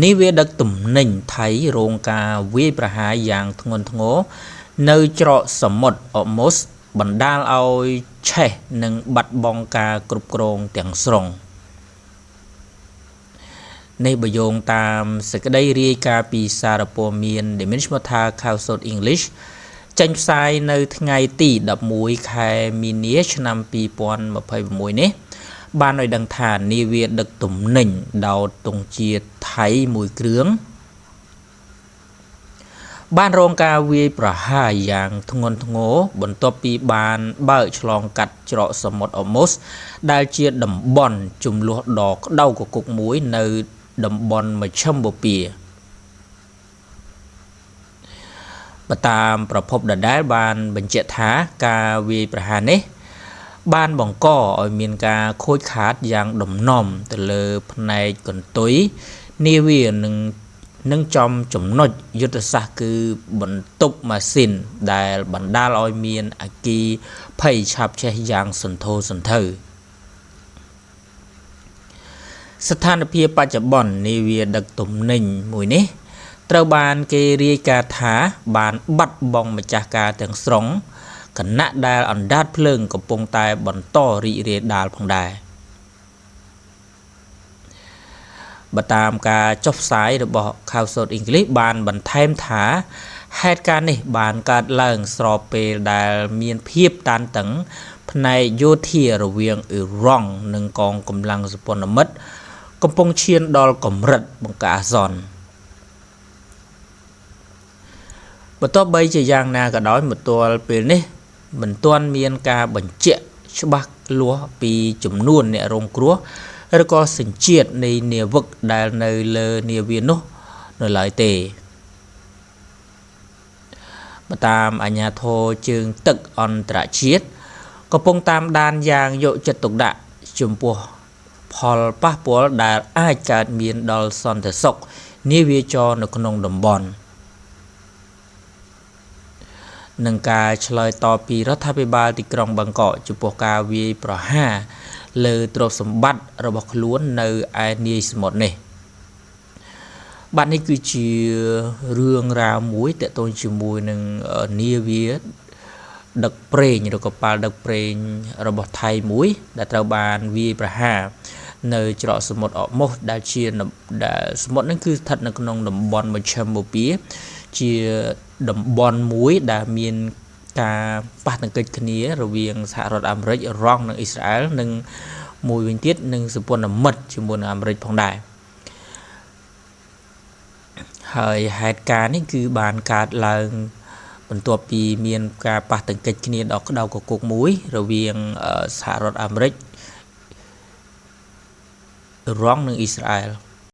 នាវាដឹកទំនិញថៃរងការវាយប្រហារយ៉ាងធ្ងន់ធ្ងរនៅច្រកសមុទ្រអម៉ូសបណ្ដាលឲ្យឆេះនិងបាត់បង់ការគ្រប់គ្រងទាំងស្រុង។ នេះបើយោងតាមសេចក្តីរាយការណ៍ពីសារព័ត៌មានដែលមានឈ្មោះថា Khaosod English ចេញផ្សាយនៅថ្ងៃទី11ខែមីនាឆ្នាំ2026នេះ បានឲ្យដឹងថានាវាដឹកទំនិញដោតទង់ជាតិថៃមួយគ្រឿងបានរងការវាយប្រហារយ៉ាងធ្ងន់ធ្ងរបន្ទាប់ពីបានបើកឆ្លងកាត់ច្រកសមុទ្រអម៉ូសដែលជាតំបន់ជម្លោះដ៏ក្តៅគគុកមួយនៅតំបន់មជ្ឈិមបូព៌ា។ បើតាមប្រភពដដែលបានបញ្ជាក់ថាការវាយប្រហារនេះបានបង្កឲ្យមានការខូចខាតយ៉ាងដំណំទៅលើផ្នែកកន្ទុយនាវានិងចំចំណុចយុទ្ធសាស្ត្រគឺបន្ទប់ម៉ាស៊ីនដែលបណ្ដាលឲ្យមានអគ្គីភ័យឆាបឆេះយ៉ាងសន្ធោសន្ធៅ។ ស្ថានភាពបច្ចុប្បន្ននាវាដឹកទំនិញមួយនេះត្រូវបានគេរាយការណ៍ថាបានបាត់បង់ម្ចាស់ការទាំងស្រុងខណៈដែលអណ្ដាតភ្លើងកំពុងតែបន្តរីករាលដាលផងដែរ។ បើតាមការចុះផ្សាយរបស់ Khaosod English បានបន្ថែមថាហេតុការណ៍នេះបានកើតឡើងស្របពេលដែលមានភាពតានតឹងផ្នែកយោធារវាងអ៊ីរ៉ង់និងកងកម្លាំងសម្ព័ន្ធមិត្តកំពុងឈានដល់កម្រិតបង្កអាសន្ន។ បើទោះបីជាយ៉ាងណាក៏ដោយមកទល់ពេលនេះមិនទាន់មានការបញ្ជាក់ច្បាស់លាស់ពីចំនួនអ្នករងគ្រោះឬក៏សញ្ជាតិនៃនាវិកដែលនៅលើនាវានោះនៅឡើយទេ។ បើតាមអាជ្ញាធរជើងទឹកអន្តរជាតិកំពុងតាមដានយ៉ាងយកចិត្តទុកដាក់ចំពោះផលប៉ះពាល់ដែលអាចកើតមានដល់សន្តិសុខនាវាចរនៅក្នុងតំបន់ និងការឆ្លើយតបពីរដ្ឋាភិបាលទីក្រុងបាងកកចំពោះការវាយប្រហារលើទ្រព្យសម្បត្តិរបស់ខ្លួននៅឯនាយសមុទ្រនេះ។ បាទនេះគឺជារឿងរ៉ាវមួយទាក់ទងជាមួយនឹងនាវាដឹកប្រេងឬក៏ប៉ាល់ដឹកប្រេងរបស់ថៃមួយដែលត្រូវបានវាយប្រហារនៅច្រកសមុទ្រអម៉ូសដែលជាដែលសមុទ្រហ្នឹងគឺស្ថិតនៅក្នុងតំបន់មជ្ឈិមបូព៌ាជាតំបន់មួយដែលមានការប៉ះទង្គិចគ្នារវាងសហរដ្ឋអាមេរិក អ៊ីរ៉ង់និងអ៊ីស្រាអែលនិងមួយវិញទៀតនឹងសម្ព័ន្ធមិត្តជាមួយនឹងអាមេរិកផងដែរ។ ហើយហេតុការណ៍នេះគឺបានកើតឡើងបន្ទាប់ពីមានការប៉ះទង្គិចគ្នាដ៏ក្តៅគគុកមួយរវាងសហរដ្ឋអាមេរិក អ៊ីរ៉ង់និងអ៊ីស្រាអែល។